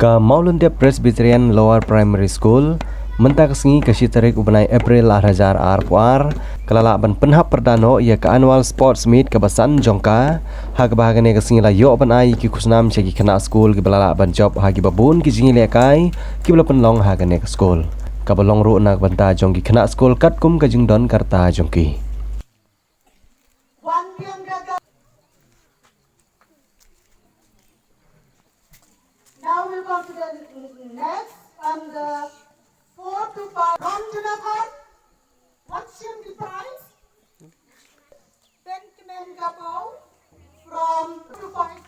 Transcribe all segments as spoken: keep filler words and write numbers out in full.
Ka Mawlyndep Presbyterian Lower Primary School, mynta ka sngi ka shi tarik u bnai April ar hajar arphew ar, ka la lah ban pynhap pyrda noh ïa ka Annual Sports Meet kaba san jong ka, ha kaba ha kane ka sngi la ïoh ban ai ki khusnam sha ki khynnah skul kiba la lah ban jop ha kiba bun ki jingïalehkai kiba la pynlong ha kane ka skul. Kaba long ruh na ka bynta jong ki khynnah skul katkum ka jingdon ka rta jong ki. Now we'll go to the next and the four to five. Ron Jonathan, what's your prize? Benjamin Gabo from two to five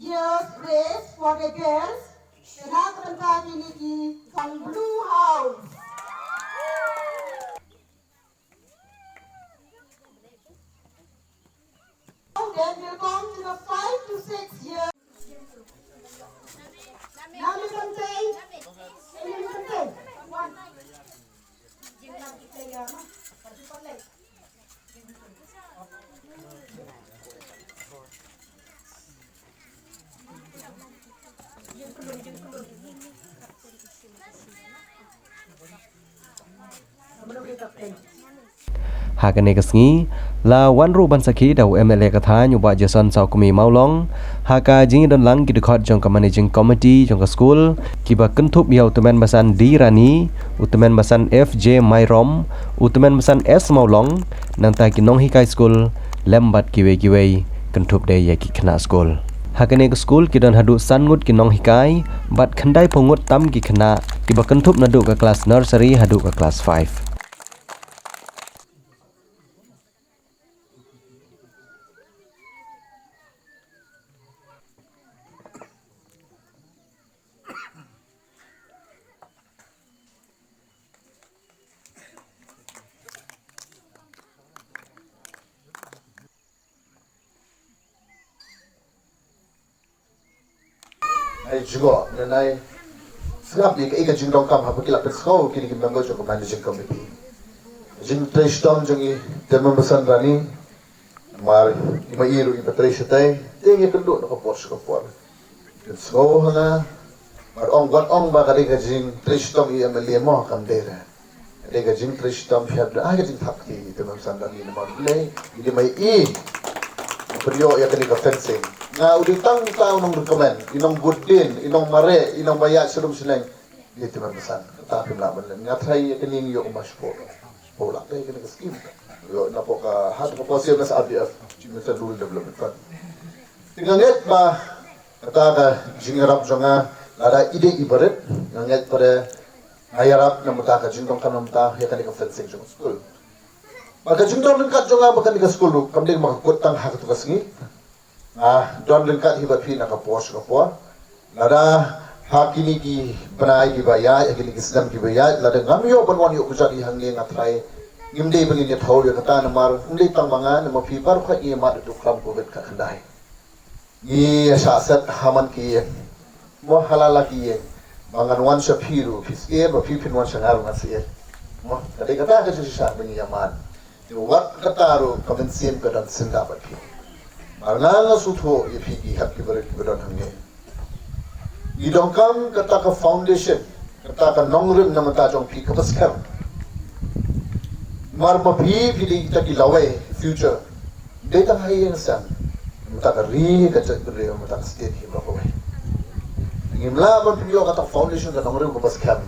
years race for the girls. Kena kebentar ini di Kang Blue House. Then we'll come to the five to six years. Nami Pantei. Nami Pantei. One. Ha kane ka sngi, la wan ruh ban sakhi da u M L A ka thaiñ u Bah Jason Sawkmie Mawlong, ha ka jingdon lang ki dkhot jong ka Managing Committee jong ka skul, kiba kynthup ïa u Tymmen Basan D Rani, u Tymmen Basan F J Myrom, u Tymmen Basan S Mawlong, nangta ki nonghikai skul, lem bad kiwei kiwei, kynthup de ïa ki khynnah skul. Ha kane ka skul ki don haduh san ngut ki nonghikai, bad khyndai phew ngut tam ki khynnah, kiba kynthup naduh ka klas nursery haduh ka klas five. Ai jngoh, nai sngap ïa kaei ka jingdonkam haba ki la pynsngew kine ki member jong ka Managing Committee. Jingtrei shitom jong i Tymmen Basan Rani, namar i ma i ruh iba trei shatei, te ïa kynduh na ka por sha ka por. Pynsngew ha nga, mar ong, wat ong ba ka dei ka jingtrei shitom i M L A mo, kam dei re. Ka dei ka jingtrei shitom, phi hap da ai ka jingthap kti i Tymmen Basan Rani namar Blei, i dei ma i. Pynïoh ïa kane ka fencing. Nga u dei tang uta u nong recommend, i nong bud dien, i nong mareh, i nong ba ïaid sha rum sha neng. Ïa Tymmen Basan, kata phim lah ban len. Nga tharai ïa kane ngi ïoh kumba shiphew, shiphew lak dei kane ka skim. Ïoh napoh ka, ha ka por C M S R D F, Chief Minister Rural Development Fund. Te nga ngeit ba kata ka jingïarap jong nga, lada i dei i barit, nga ngeit ba nga ïarap na bynta ka jingdonkam na bynta ïa kane ka fencing jong ka skul. Bad ka jingdon ryngkat jong nga bad kane ka skul ruh, kam dei ba nga kut tang ha kato ka sngi. Nga don ryngkat hi bad phi na ka por sha ka por. Lada ha kine ki bnai kiba ïaid, ha kine ki snem kiba ïaid, lada ngam ïoh ban wan ïoh kjat hi hangne, nga tharai ngim dei ba ngin ïathaw ïa kata namar ym dei tang ma nga, namar phi baroh ngi ïa mad da u klam covid khatkhyndai. Ngi ïa shah set ha man ki ïing. Mo, ha la la ki ïing. Ba ngan wan sha phi ruh phi syier, ba phi phin wan sha nga ruh ngan syier. Mo, ka dei kata ka jingshisha ba ngi ïa mad. Te wat kata ruh ka mynsiem ka don syndah bad phi. Mar nga nga sngewthuh ïa phi ki hep ki barit kiba don hangne. Ngi donkam kata ka foundation, kata ka nongrim na bynta jong phi kaba skhem. Mar ma phi, phi dei kita ki lawei future. Dei tang ha ïing sem. Mynta ka ri ka jaitbynriew, mynta ka state hi baroh kawei. Ngim lah ban pynïoh kata foundation ka nongrim kaba skhem.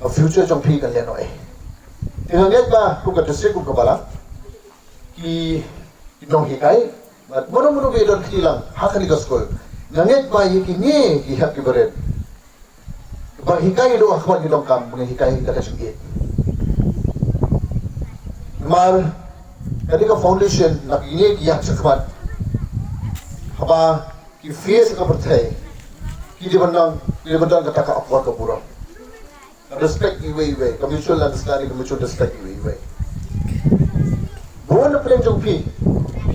Ka future jong phi kan lehnohei. Te nga ngeit ba kum ka district kum ka balang, ki, ki nonghikai, bad mano mano ba ïadon kti lang ha kane ka skul, nga ngeit ba ïa kine ki hep ki barit ba hikai ruh ha khmat ngi donkam ba ngin hikai da ka jingïeit. Namar kane ka foundation na kine ki ïaid shakhmat, haba ki face ka pyrthei, ki dei ban don, ki dei ban don kata ka akor ka burom, ka respect iwei iwei, ka mutual understanding, ka mutual respect iwei iwei. Bun na pdeng jong phi,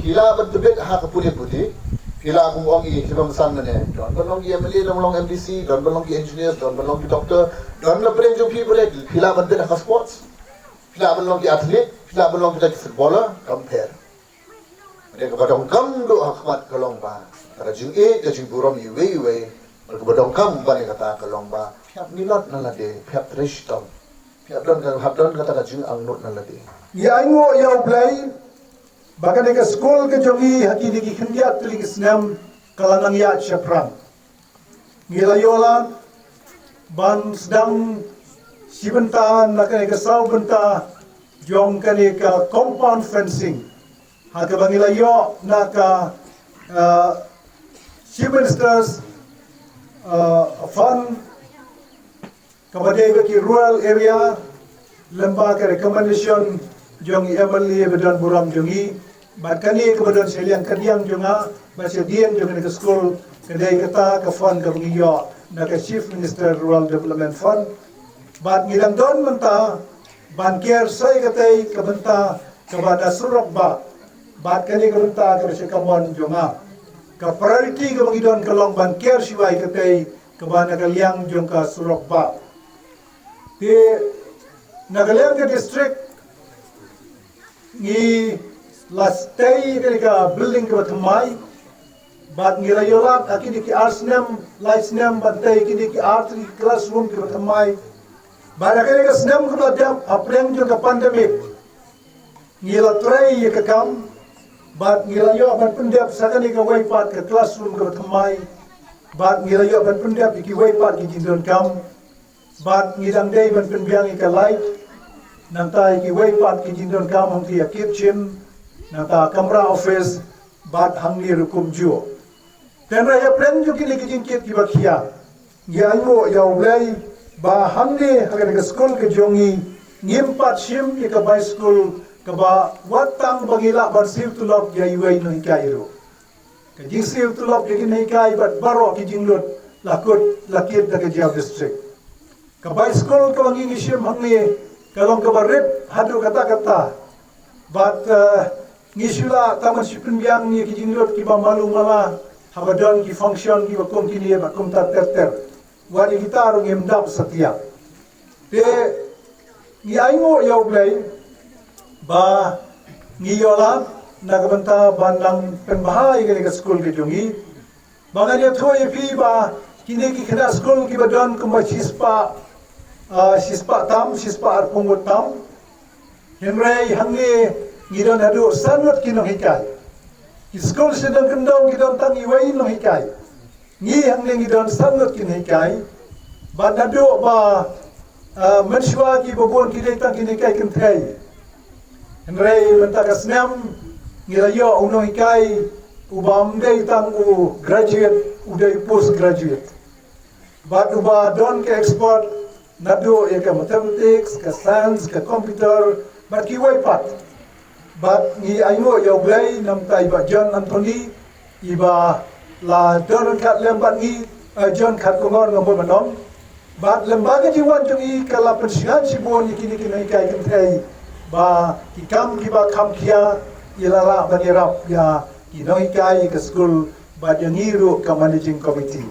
phi lah ban tbit ha ka pule puthi, phi lah, kum ong i Tymmen Basan mynne, don ban long ki M L A, don ban long M D C, don ban long ki engineers, don ban long ki doctor, don na pdeng jong phi barit, phi lah ban bit ha ka sports, phi lah ban long ki athlete, phi lah ban long kita ki footballer, kam pher. Hynrei kaba donkam duh ha khmat ka long ba ka jingïeit, ka jingburom iwei iwei, Bad kaba donkam ban ïa kata ka long ba hap ngilot na lade, hap trei shitom, hap don ka, hap don kata ka jingangnud na lade. Ngi ainguh ïa U Blei ba kane ka skul ka jong ngi ha kine ki khyndiat tylli ki snem ka la nang ïaid shaphrang. Ngi la ïoh lad ban sdang shi bynta na kane ka saw bynta jong kane ka compound fencing ha kaba ngi la ïoh na ka, uh, Chief Minister's, uh, fund, kaba dei ba ki rural area, lyngba ka recommendation jong i M L A ba don burom jong ngi. Bad kane kaba don shiliang kadiang jong nga, ba shadien jong kane ka skul, ka dei kata ka fund kaba ngi ïoh na ka Chief Minister Rural Development Fund. Bad ngi dang don mynta ban ker sa ïa katei ka bynta kaba da surok bah. Bad kane ka bynta kaba sha kamon jong nga, ka priority kaba ngi don ka long ban ker shuwa ïa katei kaba na ka liang jong ka surok bah. Te na ka liang ka district ngi la tei ïa kane ka building kaba thymmai. Bad ngi la ïoh lad ha kine ki ar snem, lai snem ban tei ïa kine ki ar tylli ki classroom kiba thymmai. Bad ha kane ka snem kaba la dep hapdeng jong ka pandemic, ngi la trei ïa ka kam. Bad ngi la ïoh ban pyndep sa kane kawei pat ka classroom kaba thymmai. Bad ngi la ïoh ban pyndep ïa kiwei pat ki jingdonkam. Bad ngi dang dei ban pynbiang ïa ka light, nangta ïa kiwei pat ki jingdonkam hangtei ha kitchen, nangta kamra office, bad hangne ruh kumjuh. Te hynrei hapdeng jong kine ki jingkit kiba khia, ngi ainguh ïa U Blei ba hangne ha kane ka skul ka jong ngi, ngim pat shim ïa ka bai skul kaba wat tang ba ngi lah ban siew tulop ïa iwei i nonghikai ruh. Ka jingsiew tulop ïa ki nonghikai bad baroh ki jinglut la kut la kit da ka Jaiaw District. Ka bai skul kaba ngi ngi shim hangne ka long kaba rit haduh katta katta. Bad, eh, ngi shu lah tang ban shu pynbiang ïa ki jinglut kiba malu mala haba don ki function kiba kum kine bad kumta ter ter. Wat ïa kita ruh ngim dap satia. Te ngi ainguh ïa U Blei ba ngi ïoh lad na ka bynta ban nang pynbha ïa kane ka skul ka jong ngi. Ba ngan ïathuh ïa phi ba kine ki khynnah skul kiba don kumba shispah, ah, shispah tam, shispah arphew ngut tam. Hynrei hangne ngi don haduh san ngut ki nonghikai. Ki skul sha dong kyndong ki don tang iwei i nonghikai. Ngi hangne ngi don san ngut ki nonghikai. Bad naduh ba, ah, mynshuwa kiba bun ki dei tang ki nonghikai kynthei. Hynrei mynta ka snem ngi la ïoh u nonghikai uba ym dei tang u graduate, u dei post graduate. Bad uba don ka expert naduh ïa ka mathematics, ka science, ka computer, bad kiwei pat. Bad ngi ainguh ïa U Blei namar i Bah John Anthony, iba la don ryngkat lem bad ngi, eh, John Khatkongor nga bun ban ong. Bad lem bad ka jingwan jong i ka la pynshngaiñ shibun ïa kine ki nonghikai kynthei ba ki kam kiba kham khia i la lah ban ïarap ïa ki nonghikai ïa ka skul bad ïa ngi ruh ka managing committee.